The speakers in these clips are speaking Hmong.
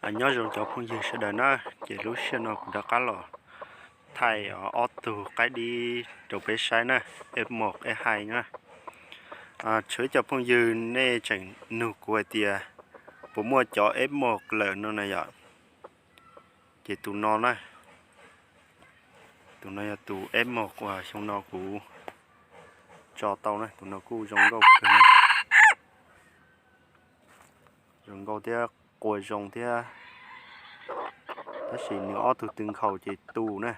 Nyob zoo cov phooj ywg sawv daws na, ces lub sij hawm no kuv rov qab los thaij ob tug qaib dib rau peb saib na, F một, F hai na. Tshuav ib co phooj ywg nej tseem nug kuv hais tias puas muaj cov F một lawm no na yom. Ces tus no na, tus no yog tus F một uas xyoo no kuv tso tau na, tus no kuj zoo nkauj kawg na. Zoo nkauj thiab qua zoo thiab, tab sis nws ob tug tw nkhaus ces tu na,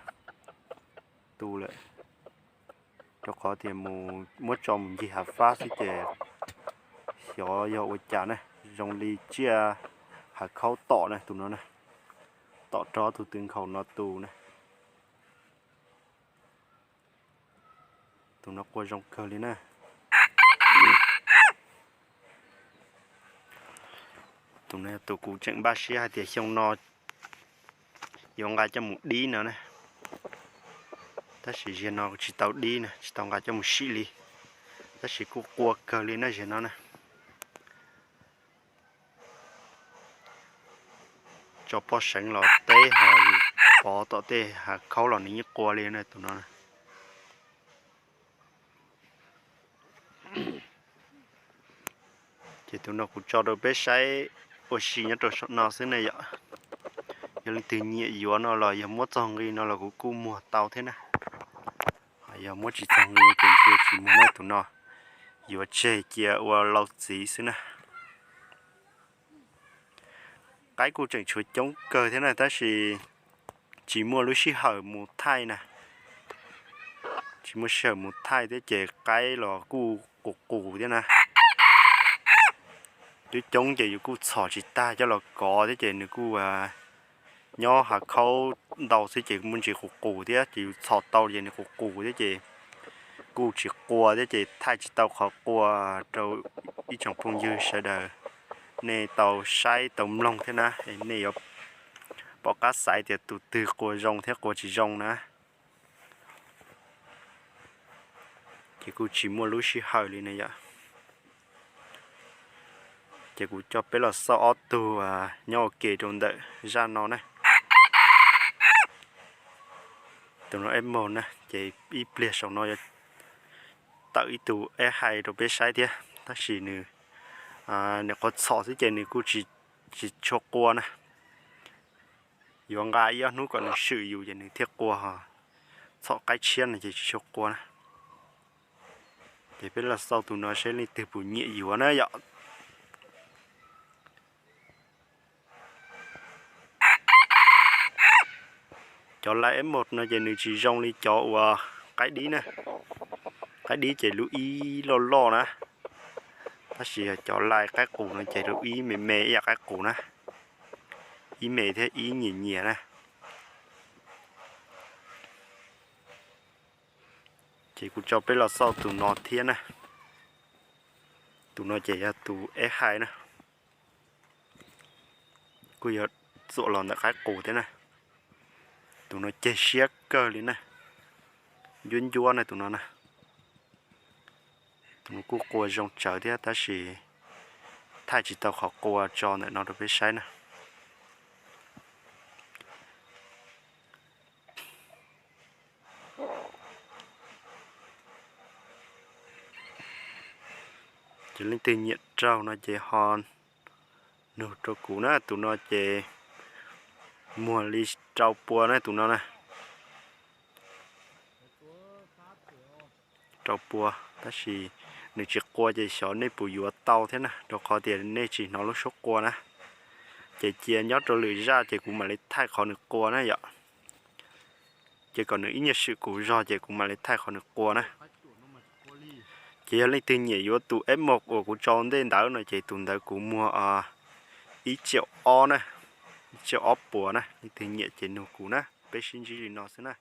tu lawm. Rau qhov tias mus muab tso mus ncig hav fab xwb ces xyov yog ua cas na, zoo li tsiaj hav khaub tom na tus no na, tom rau ob tug tw nkhaus no tu na. Tus no qua zoo kawg li na. Tus no yog tus kuv tseem npaj siab hais tias xyoo no yuav nqa coj mus dib no na, tab sis ziag no tsis tau dib na, tsis tau nqa coj mus sim li, tab sis kuj qua kawg li na ziag no na. Tso poj seev los teb ho pov tom tej hav khaub los nws yeej qua li na tus no. Ces tus no kuv tso rau peb saib ua si nyob rau saum no xwb ne yom. Yog leej twg nyiam yuav no los yog muab txog nqi no los kuv kuj muag tau thiab na. Yog muab tsis txog nqi ces ntshe tsis muag na, tus no yuav tseg cia ua lau txiv xwb na. Qaib kuj tseem tshuav coob kawg thiab na, tab sis tsis muaj lub sij hawm mus thaij na, tsis muaj sij hawm mus thaij thiab ces qaib los kuj qus qus thiab na. Coob coob ces yus kuj txhom tsis tag coj los kov thiab ces nws kuj nyob hav khaub ntau xwb ces muaj ntsis qus qus thiab ces yus txhom tau ces nws qus qus thiab ces kuj tsis qua thiab ces thaij tsis tau qhov qua rau ib tsoom phooj ywg sawv daws nej tau saib tau mloog thiab na, nej yuav pom qab xaiv tias tus twg qua zoo thiab qua tsis zoo na. Ces kuj tsis muaj lub sij hawm li na yom. Ces kuv coj peb los xauj ob tug nyob ua ke rau ntawm zaj no na. Tus no F một na, ces ib pliag saum no yuav tawm ib tug F hai rau peb saib thiab, tab sis nws nyuam qhuav txhom xwb ces nws kuj tsis tshua qua na. Yuav nqa ib ob hnub kom nws swm yus ces nws thiaj qua, txhom qaib tshiab no ces tsis tshua qua na. Ces peb los xauj tus no seb leej twg puas nyiam yuav na yom. Cov lais F một no ces nws tsis zoo li cov uas qaib dib na. Qaib dib ces lub ib loj loj na, tab sis cov lais qaib qus no ces lub ib me me ib yam qaib qus na, ib me thiab ib nyias nyias na. Ces kuv tso peb los xauj tus no thiab na. Tus no ces yog tus F hai na, kuj yog txuam los ntawm qaib qus thiab na. Tus no ceg siab kawg li na, ncuab ncuab na tus no na. Tus no kuj qua zoo tsawv thiab tab sis thaij tsis tau qhov qua tso ntawm no rau peb saib na. Ces leej twg nyiam raug no ces ho nug rau kuv na, tus no ces muag li rau pua na tus no na. Rau pua, tab sis nws tsis qua ces xyov nej puas yuav tau thiab na, rau qhov tias nej tsis hnov lub suab qua na. Ces cia nyob rau lwm zaj ces kuv mam li thaij qhov nws qua na yom. Ces kom nws ib nyuag swm kuv zog ces kuv mam li thaij qhov nws qua na. Ces yog leej twg nyiam yuav tus F một uas kuv tso ntej ntawd no ces tus ntawd kuv muag ib triệu ob na, ib triệu ob puas na, leej twg nyiam ces nug kuv na, peb sib ntsib li no xwb na.